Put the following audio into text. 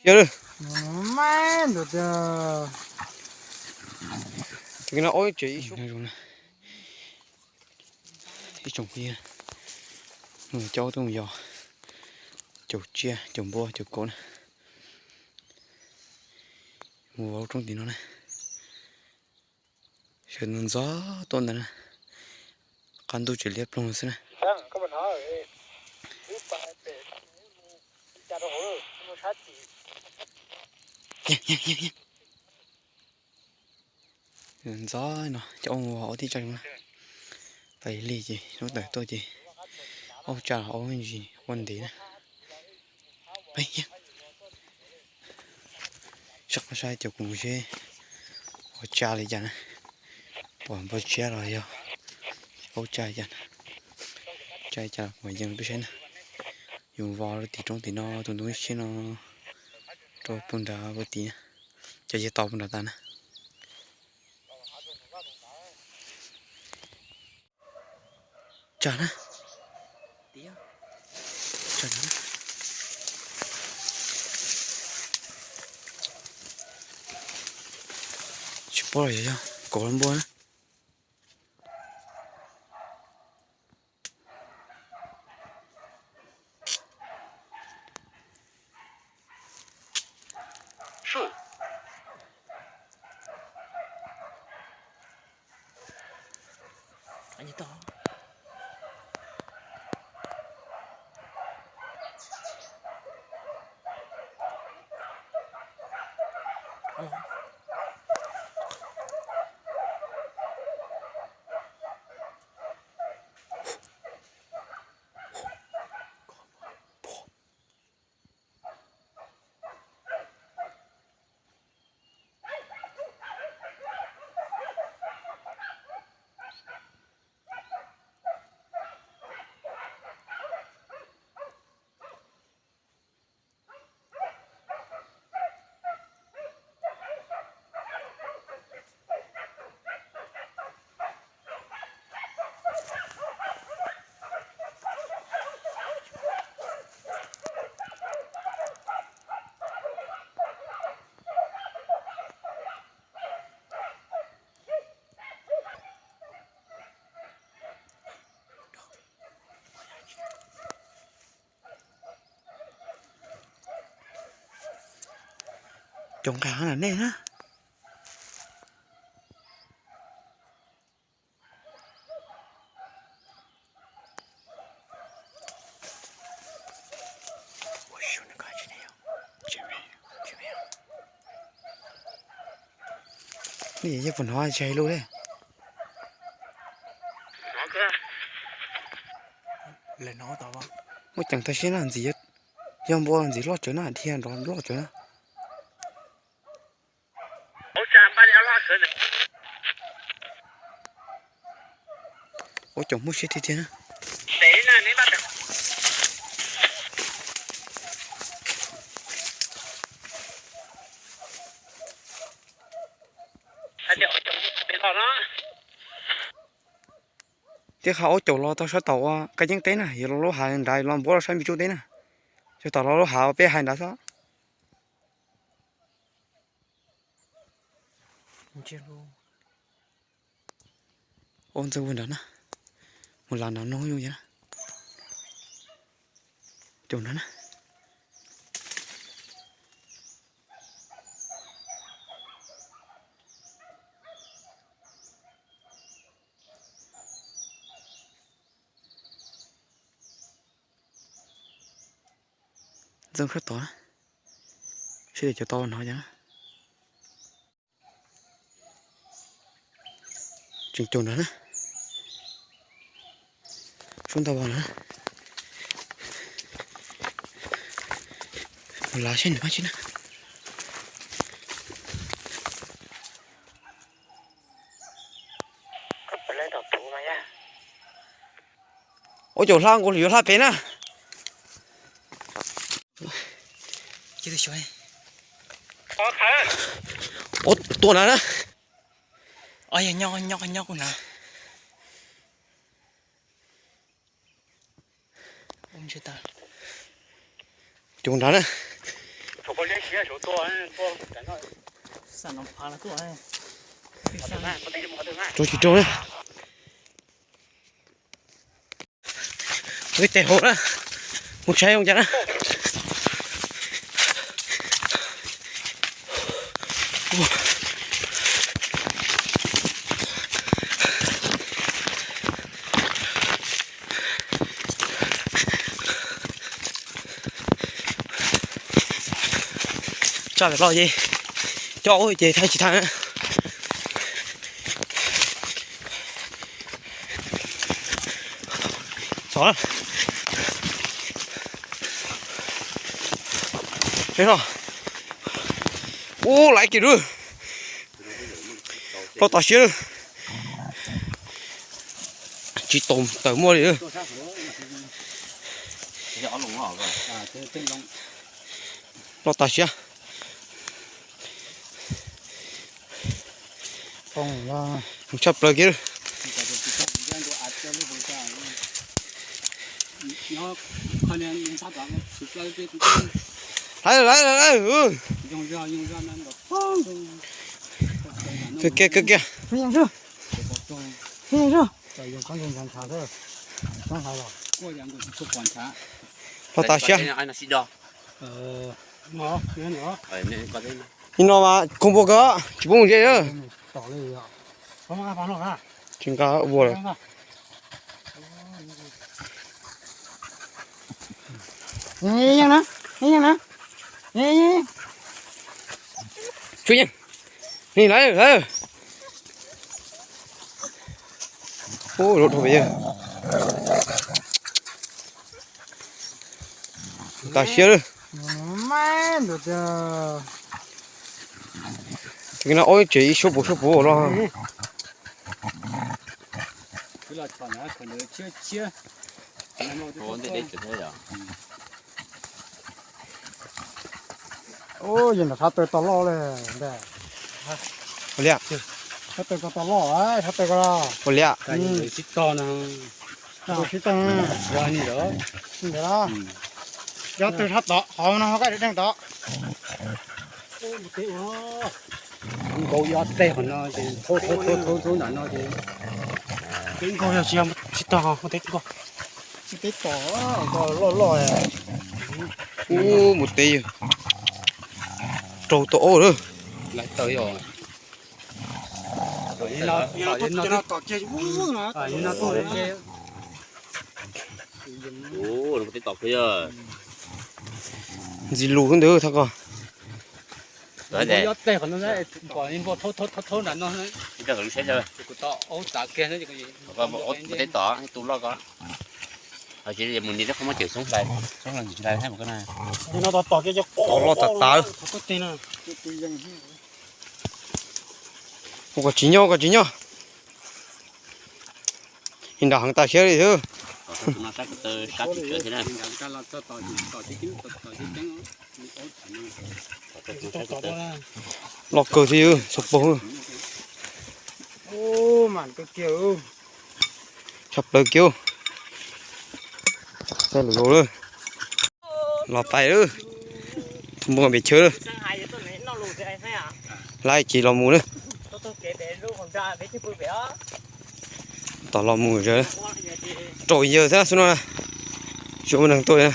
Yog lawm. Tus no ob tsev ib tsoom phooj ywg, coj tuaj mus yos caum tsiaj caum npua caum kauv na. Mus ua roob tim no na. Sawv ntxov tuaj ntawd na. Qab ntuj tseem liab ploog xwb na. Ntxov no cov ua ua tib tsa zoo na. Pais lig ces lub tawm tuaj ces aub tsa los aub ntsis ua ntev na. Saib qhov saib cov kuv mus seb ua tsa li cas na. Pom npua tsiab los yog aub tsa li cas na. Tsa li cas los kuv yees peb saib na. Yus vov rau tim roob tim no tus ntoo ib tsheb no rau puag nrad ua tim na. Cov yawg tau puag nrad tas na. Tsa na. Tsis paub los yog kauv los npua na. Cov nqaij hab na nej na. Nej yeej puas hnov tsis hais lus li. Muaj ceem tag siab na, ntxim yog npua ntxim loj tsawv na, dhia nrov loj tsawv na. Ua caum muaj siab tiag tiag na. Tib qhov ua caum los tau sab tom ua qee yeeb teb na, yuav los lub hav nrad los npuab los sab npis tsuj teb na. Tsuas tom los lub hav uas peb hais nrad xwb. Ua ntxeeg ua nrad na, mus las nrad no zoo yam na. Caum nrad na. Ntxeeg sab tod na, seb cov tau hnov cas na. Tseem caum nrad na. Sub ntau vog na. Mus lav seb nws pab tsi na. Ua caum hla nkaus yuav hla pem na. Ua tua na na. Nyob nyob nyob kuv na. Caum nrad na. Raug tsis raug na. Ib tes hauv na, mus tshais zoo cas na. Tsa lawm los ces coj ua ces thaij tsis thaij na. Xov. Ub, laiv kiag lawm. Ploj tas siab lawm. Tsis tau tawm muaj li. Ploj tas siab. Tshaj plaws kiag. Laiv, laiv, laiv. Kawg kiag, kawg kiag. Ploj tas siab. Nim no mas khoom puas kawg, tsis pub mus ze lawm. Tsis nqa ua lawm. Tsuas yeej, ni lawv lawm. Ub, lub dhau pes yawg. Tas siab lawm. Tus no ob tsev ib suab puv suab puv los. Yog nram sab taw tau loj li ntag. Ua li, sab taw ko tau loj, sab taw ko ua li. Sib tog, sib tog. Yog tawg sab tod, qhov no ho koj deeg tod. Nkaus yog tej qhov no ces thauj thauj thauj thauj nram no ces. Teb nkaug yog tsis yog sib tog, muaj teb nkaug. Teb tom loj loj. Ub, mus teb raug tau ob lawm. Ntxim lus xwb ntawd thaj ko. Mus nim rau qhov muab cawm xoob hlais, xoob hlais ntxim hlais. Loj tas tas. Mus kom tsis nyob, kom tsis nyob. Nim nram heev tas siab li xwb. Loj kawg thiab, txhua paug. Tshaj plaws kiag. Los pais lawm, mus pem chaw lawm. Laiv ces los mus na. Tom los mus raug yawg thiab xwb no na. Tsis muaj neeg tuaj li na.